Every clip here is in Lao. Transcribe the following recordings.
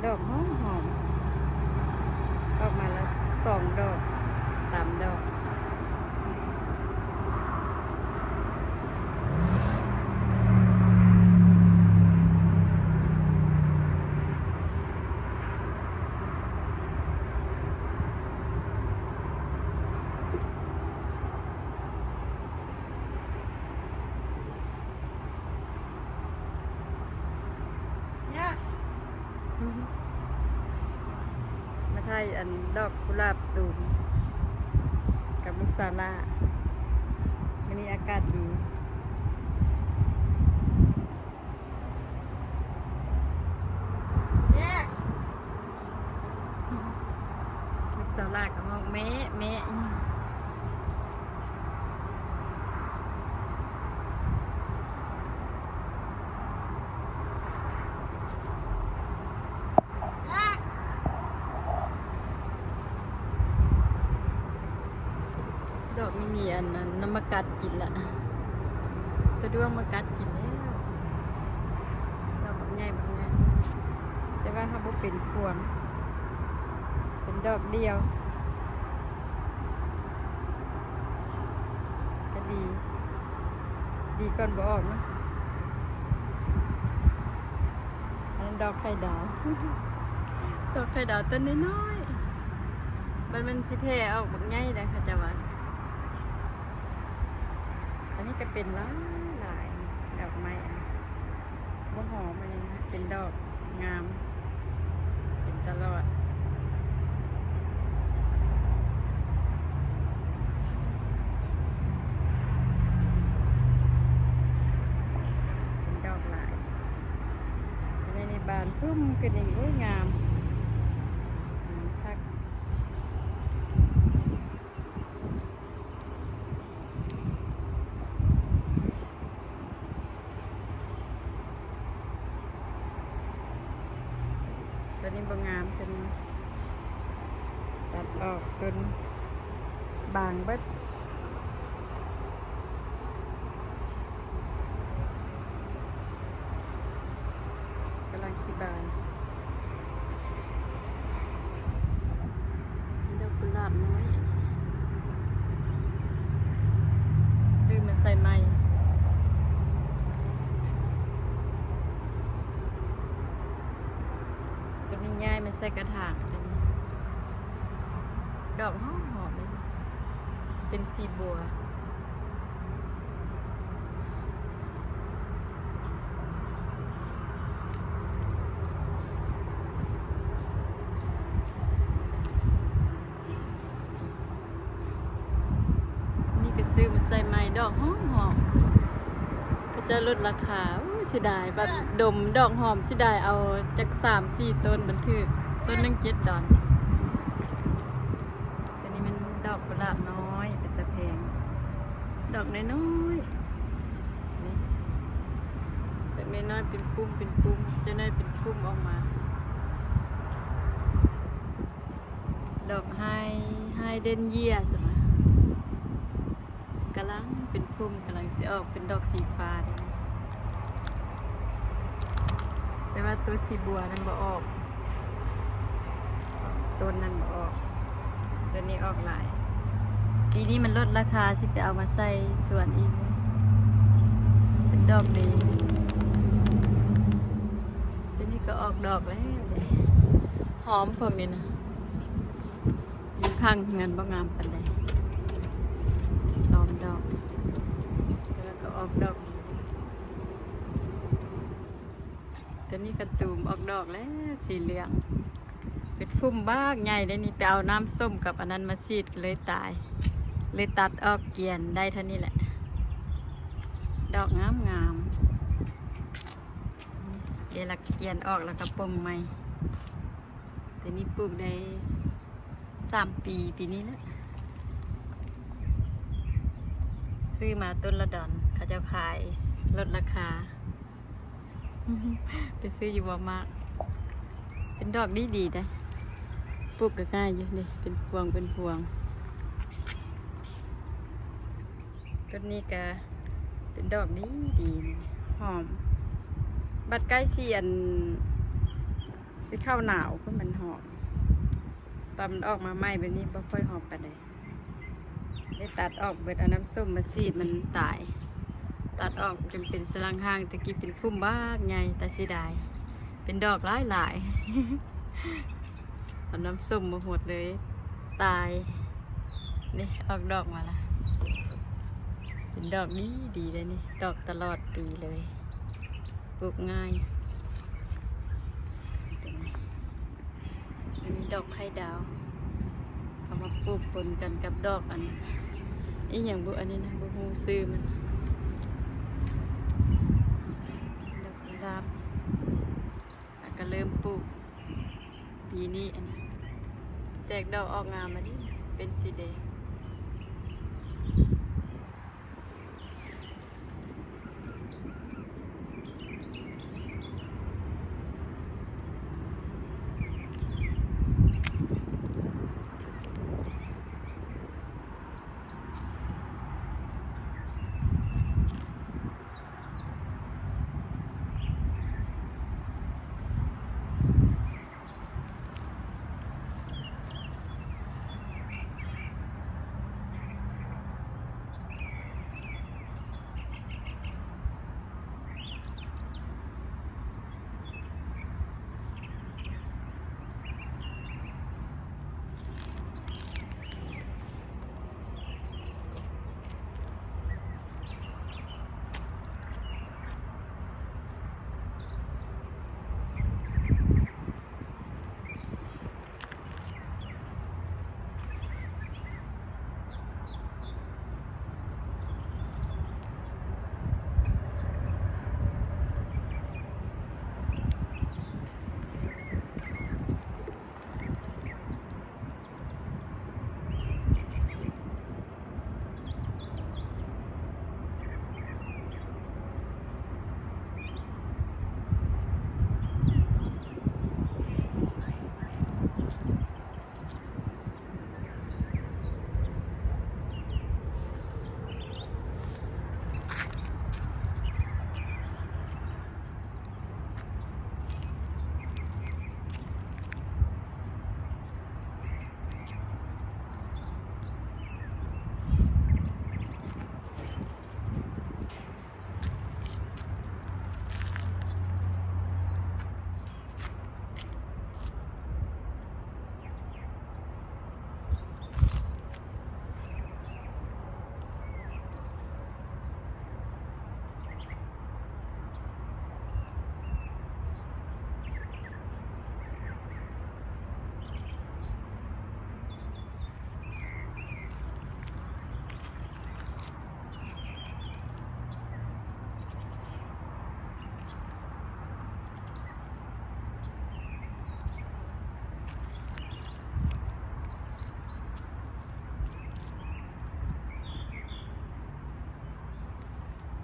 ດອກຫອມໆ ອອກມາລະສອງດອກ ສາມດອກ. ມາຖ່າຍອັນດອກກຸຫຼາບຕູມກັບລູກສາວຫຼ້າ. ມື້ນີ້ອາກາດດີ. ລູກສາວຫຼ້າກໍຮ້ອງແມ້ ແມ້. ດອກນີ້ມີອັນນັ້ນນຳມາກັດກິນລະ ຕາດວງມາກັດກິນແລ້ວ. ດອກບັກໃຫຍ່ ບັກໃຫຍ່ ແຕ່ວ່າເຮົາບໍ່ເປັນພວງ ເປັນດອກດຽວ ກໍດີ ດີກ່ອນບໍ່ອອກເນາະ. ອັນນັ້ນດອກໄຂ່ດາວ ດອກໄຂ່ດາວຕົ້ນນ້ອຍໆ ມັນ ມັນຊິແຜ່ອອກບັກໃຫຍ່ໄດ໋ ເຂົາເຈົ້າວ່າ. ອັນນີ້ກໍເປັນຫຼາຍໆ ດອກໄມ້ ອັນນີ້ບໍ່ຫອມ ອັນນີ້ເປັນດອກງາມ ເປັນຕະຫຼອດ. ເປັນດອກຫຼາຍ ສະນັ້ນນີ້ບານພຸ້ມຂຶ້ນອີກ ໂອ້ຍ ງາມ ງາມຄັກ. ຕົວນີ້ບໍ່ງາມ ຕົວນີ້ຕັດອອກ ຕົວນີ້ບາງເບິດ. ກຳລັງຊິບານ ດອກກຸຫຼາບນ້ອຍ ຊື້ມາໃສ່ໃໝ່. ຕົວນີ້ຍ້າຍມາໃສ່ກະຖາງ ຕົວນີ້ດອກຫອມໆ ເລີຍ ເປັນສີບົວ. ນີ້ກໍຊື້ມາໃສ່ໃໝ່ ດອກຫອມໆ ເຂົາເຈົ້າລົດລາຄາ. ໂອ້ຍ ເສຍດາຍ ບັດດົມດອກຫອມ ເສຍດາຍເອົາຈັກສາມສີ່ຕົ້ນ ມັນຖືກ ຕົ້ນໜຶ່ງເຈັດດອນ. ອັນນີ້ແມ່ນດອກກຸຫຼາບນ້ອຍ ເປັນຕາແພງ ດອກນ້ອຍໆ ນີ້ ດອກນ້ອຍໆ ເປັນປຸ່ມເປັນປຸ່ມ ຈັກໜ້ອຍເປັນພຸ້ມອອກມາ. ດອກໄຮ ໄຮເດນເຢຍຊັ້ນນະ ກຳລັງເປັນພຸ້ມ ກຳລັງຊິອອກເປັນດອກສີຟ້າເດ້. ແຕ່ວ່າໂຕສີບົວນັ້ນບໍ່ອອກ ຕົ້ນນັ້ນບໍ່ອອກ ໂຕນີ້ອອກຫຼາຍ. ປີນີ້ມັນລົດລາຄາ ຊິໄປເອົາມາໃສ່ສວນອີກ ເປັນດອກດີ. ໂຕນີ້ກໍອອກດອກແລ້ວເດ້ ຫອມພວກນີ້ນະ. ຢູ່ຂ້າງເຮືອນບໍ່ງາມປານໃດ ສອງດອກ ແຕ່ວ່າກໍອອກດອກ. ຕອນນີ້ກະຕູມອອກດອກແລ້ວ ສີເຫຼືອງ ເປັນຟຸ່ມບັກໃຫຍ່ເດ້ນີ້. ໄປເອົານ້ຳສົ້ມກັບອັນນັ້ນມາສີດ ກໍເລີຍຕາຍ ເລີຍຕັດອອກກຽນໄດ້ເທົ່ານີ້ແຫຼະ. ດອກງາມໆ ດຽວລະກຽນອອກລະກະປົ່ງໃໝ່. ໂຕນີ້ປູກໄດ້ສາມປີ ປີນີ້ແຫຼະ. ຊື້ມາຕົ້ນລະດອນ ເຂົາເຈົ້າຂາຍລົດລາຄາ ໄປຊື້ຢູ່ວອລມາດ. ເປັນດອກດີໆ ເດ້ ປູກກໍງ່າຍຢູ່ເດ້ ເປັນພວງເປັນພວງ. ຕົ້ນນີ້ກະເປັນດອກດີໆ ຫອມ. ບັດໃກ້ຊິອັນ ຊິເຂົ້າໜາວ ຄືມັນຫອມ. ຕອນມັນອອກມາໃໝ່ແບບນີ້ບໍ່ຄ່ອຍຫອມປານໃດ. ໄດ້ຕັດອອກເບິດ ເອົານ້ຳສົ້ມມາສີດມັນຕາຍ. ຕັດອອກຈົນເປັນສະຫຼັງຫ້າງ ແຕ່ກີ້ເປັນພຸ່ມບັກໃຫຍ່ ຕາເສຍດາຍ. ເປັນດອກຫຼາຍໆ ເອົານ້ຳສົ້ມມາຫົດເລີຍ ຕາຍ. ນີ້ອອກດອກມາລະ ເປັນດອກດີໆ ເດ້ນີ້ ອອກຕະຫຼອດປີເລີຍ. ປູກງ່າຍ. ອັນນີ້ດອກໄຂ່ດາວ ເອົາມາປູກປົນກັນກັບດອກອັນ ອີ່ຫຍັງບຸ ອັນນີ້ນະ ບໍ່ຮູ້ຊື່ມັນ. ດອກກຸຫຼາບ ແລ້ວກໍເລີ່ມປູກ ປີນີ້ອັນ ແຕກດອກອອກງາມມາດີ ເປັນສີແດງ.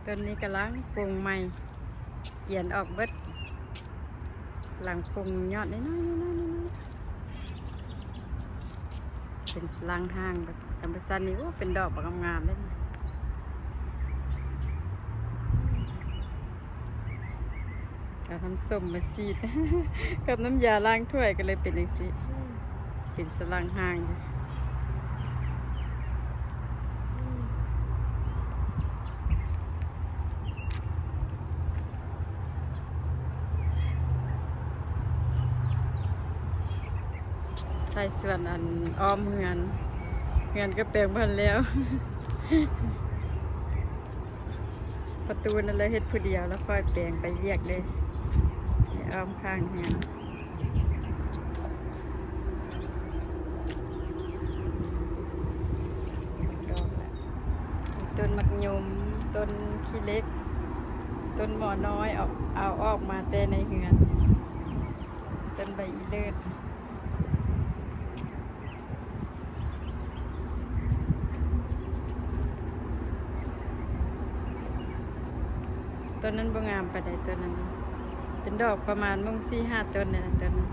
ต้นนี้กำลังปลงใหม่ เกลียนออกเบิด หลังปลงยอดน้อยๆ น้อยๆ น้อยๆ เป็นสะหลังห้างแบบธรรมชาตินี่ โอ้ เป็นดอกบักงามๆ เลย เอาน้ำส้มมาสีด กับน้ำยาล้างถ้วยก็เลยเป็นจั่งซี้ เป็นสะหลังห้างอยู่ ท้ายสวนอันอ้อมเฮือน เฮือนก็แปลงบ่ทันแล้ว ประตูนั่นแหละเฮ็ดผู้เดียว แล้วค่อยแปลงไปเวียกเด้ อ้อมข้างเฮือน ดอกละ ต้นหมากยม ต้นขี้เหล็ก ต้นหมอน้อย เอา เอาออกมาแต่ในเฮือน ต้นใบอีเลิศ ต้นนั้นบ่งามปานใด ต้นนั้น เป็นดอกประมาณมงสี่ห้าต้นนี่แหละ ต้นนั้น